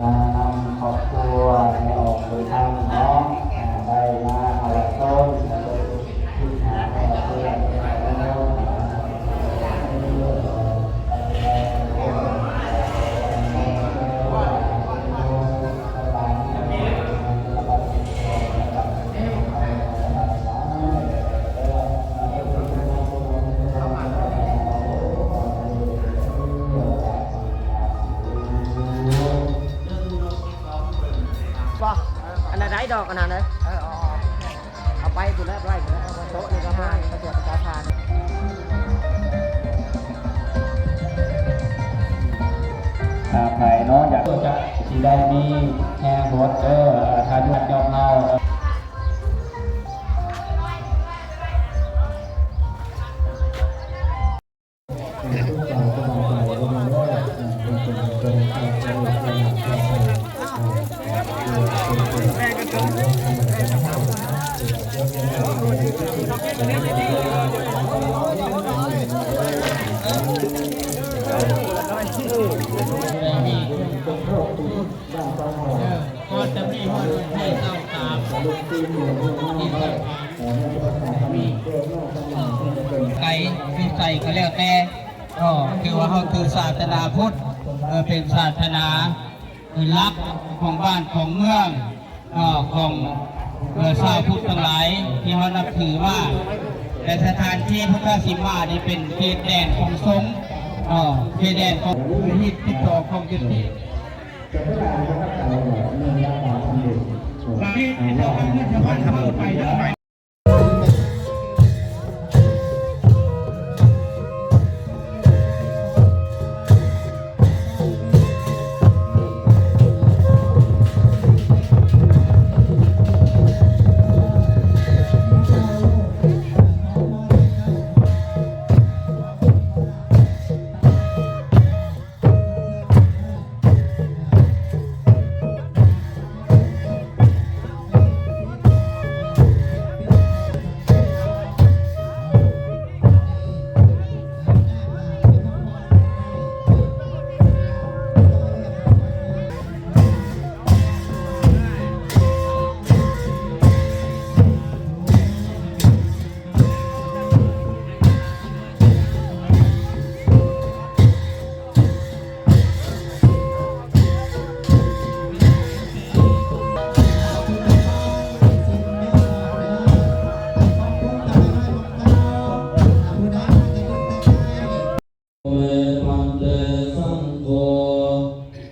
ນຳຄອບຄົວໄດ້ອອກເດີນທາງເນາະ ໄດ້ມາເອົາຕົ້ນ ບໍ່ ອັນນັ້ນໄດ້ດອກ ອັນນັ້ນເອີຍ ເອີ ເອົາ ເອົາໄປພຸ້ນແຫຼະ ໄປພຸ້ນແຫຼະ ໂຕະນີ້ກໍມາ ປະກວດເຈົ້າທ່ານ ຖ້າໃຜເນາະ ຢາກຈະຊິໄດ້ມີແຮງໂຫດເດີ ຖ້າຍອດຍອມເຮົາ ເອີ ກໍຈະມີຮອດໄທເກົ້າສາມ ທີ່ເຈົ້າພາບ ໄກຢູ່ໃສກໍແລ້ວແຕ່ ກໍຄືວ່າເຮົາຖືສາສະໜາພຸດ ເອີ ເປັນສາສະໜາຫຼັກຂອງບ້ານຂອງເມືອງ ເອີ ຂອງ ເອີ ຊາວພຸດທັງຫຼາຍທີ່ເຮົານັບຖືມາ ແລະ ສະຖານທີ່ພຸດທະສິມມານີ້ເປັນເຂດແດນຂອງສົງ ເອີ ເຂດແດນຂອງຮີດຕິດຕໍ່ຂອງຈຸດນີ້ ເມ ພັນເຕ ສັງໂຄ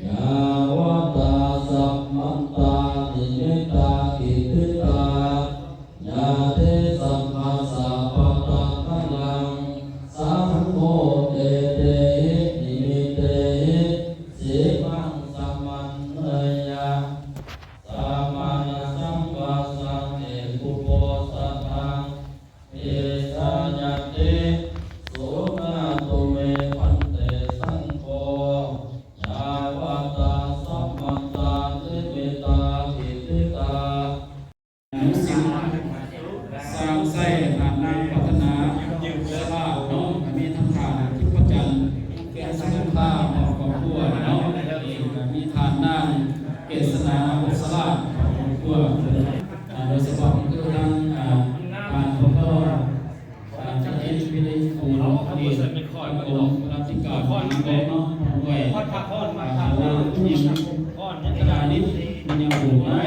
ຍາວະຕາ ສັມມັນຕາ ນິມິດຕາ ກິດທິຕາ ຍາຕິ ສັມມະສາປະທານະລັງ ສັງໂຄ ເອເຕຫິ ນິມິດເຕຫິ ສີລັງ ສະມັນເນຍະ ສະມະນະສັງ ວາສັງ ເອກຸໂປສະຖັງ ເອສະຍະຕິ ສຸນະຕຸເມ ພັນເຕ ສັງໂຄ ຍາວະຕາ ສັມມັນຕາ ນິມິດຕາ ກິດທິຕາ ອະນຸສິນ ສ້າງໃສ່ທ່ານນາງ ພັດທະນາ ສະຫຼາດເນາະ ກໍມີທັງທ່ານ ທິບພະຈັນ ແກ້ນສຸນັນທາ ຄອບຄົວເນາະ ແລ້ວກໍມີທ່ານນາງ ເກດສະໜາ ວົງສະຫຼາດ ຄອບຄົວ ອ່າ ໂດຍສະເພາະຄືທາງ ອ່າ ທ່ານ ພອ ອ່າ ຈະເຫັນເປັນຜູ້ເນາະ ອະດີດ ອົງຄະນະກຳມະການນຳເນາະ ດ້ວຍ ອ່າ ຄະນະຜູ້ຍິງ ຄະນະນິດ ມີຫຍັງບໍ່ໄດ້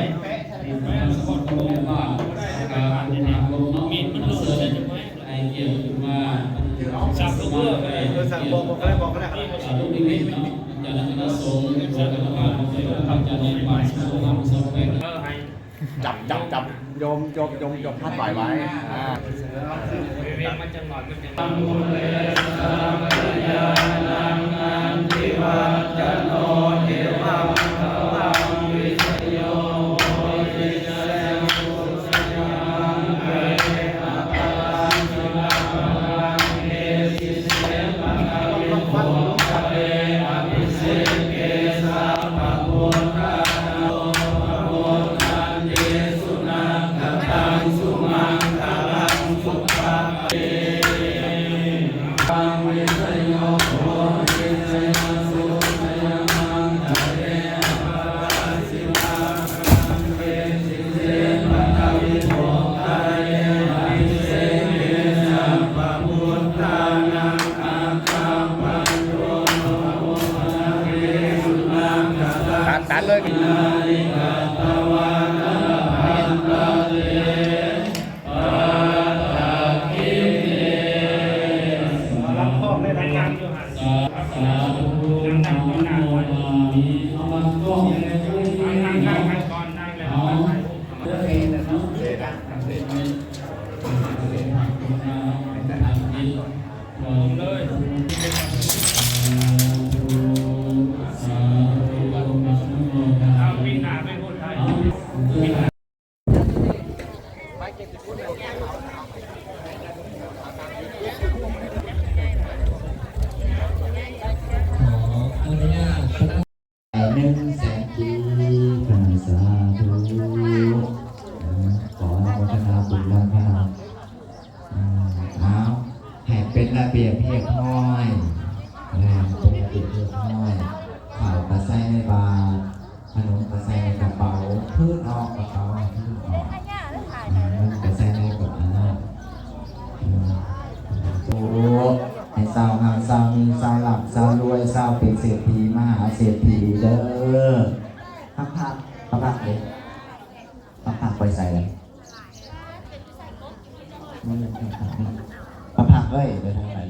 ທີ່ສະມາຊິກຂອງໂຮງບານ ສາຂາຜູ້ທາງລົງເນາະ ເຊີນໃຫ້ກຽດຂຶ້ນມາ ສາທຸເດີ ເອີ ສາທຸ ບອກກໍໄດ້ ບອກກໍໄດ້ ສາທຸນິມິດເນາະ ຈາກຄະນະສົງ ຈາກຄະນະພາ ຈາກຄະນະພາ ຈາກໂຮງບານ ສາທຸທຳ ສາທຸແຂວງ ເອີ ໃຫ້ ຈັບ ຈັບ ຈັບ ໂຍມ ໂຍມ ໂຍມ ໂຍມພັດຖວາຍໄວ້ ອ່າ ເວກມັນຈັງໜ້ອຍ ມັນຈັ່ງ วิสโยโหติ ชัยสุข ชัยมังคะเล อปา ຕັດເລີຍນີ້ ລັງຄອກເລີຍ ລັງຄອກຢູ່ຫັ້ນ ສາທຸ ອະນຸໂມທາມິ ເອົາມາກ້ອງ ນັ່ງໄປກ່ອນ ນັ່ງແລ້ວ ເອົາມາຖ່າຍຮູບ ໜຶ່ງແສນກີບ ສາທຸ ຂໍອະນຸໂມທະນາບຸນນຳເພິ່ນ ເອົາ ໃຫ້ເປັນລະບຽບຮຽບຮ້ອຍ ແມ່ນ ເປັນລະບຽບຮຽບຮ້ອຍ ເຂົ້າກໍໃສ່ໃນບາດ ຂະໜົມກໍໃສ່ໃນກະເປົາ ພື້ນອອກກະເປົາ ພື້ນອອກ ເງິນກໍໃສ່ໃນກະເປົາ ໂອ້ ໃຫ້ຊາວຮັ່ງຊາວມີ ຊາວລ່ຳຊາວລວຍ ຊາວເປັນເສດຖີມະຫາເສດຖີເດີ ພັກໆ ພັກໆ ເດ້ ປາກປາກໄປໃສລະ? ປາກປາກເອີຍ ໄປທາງໃດ?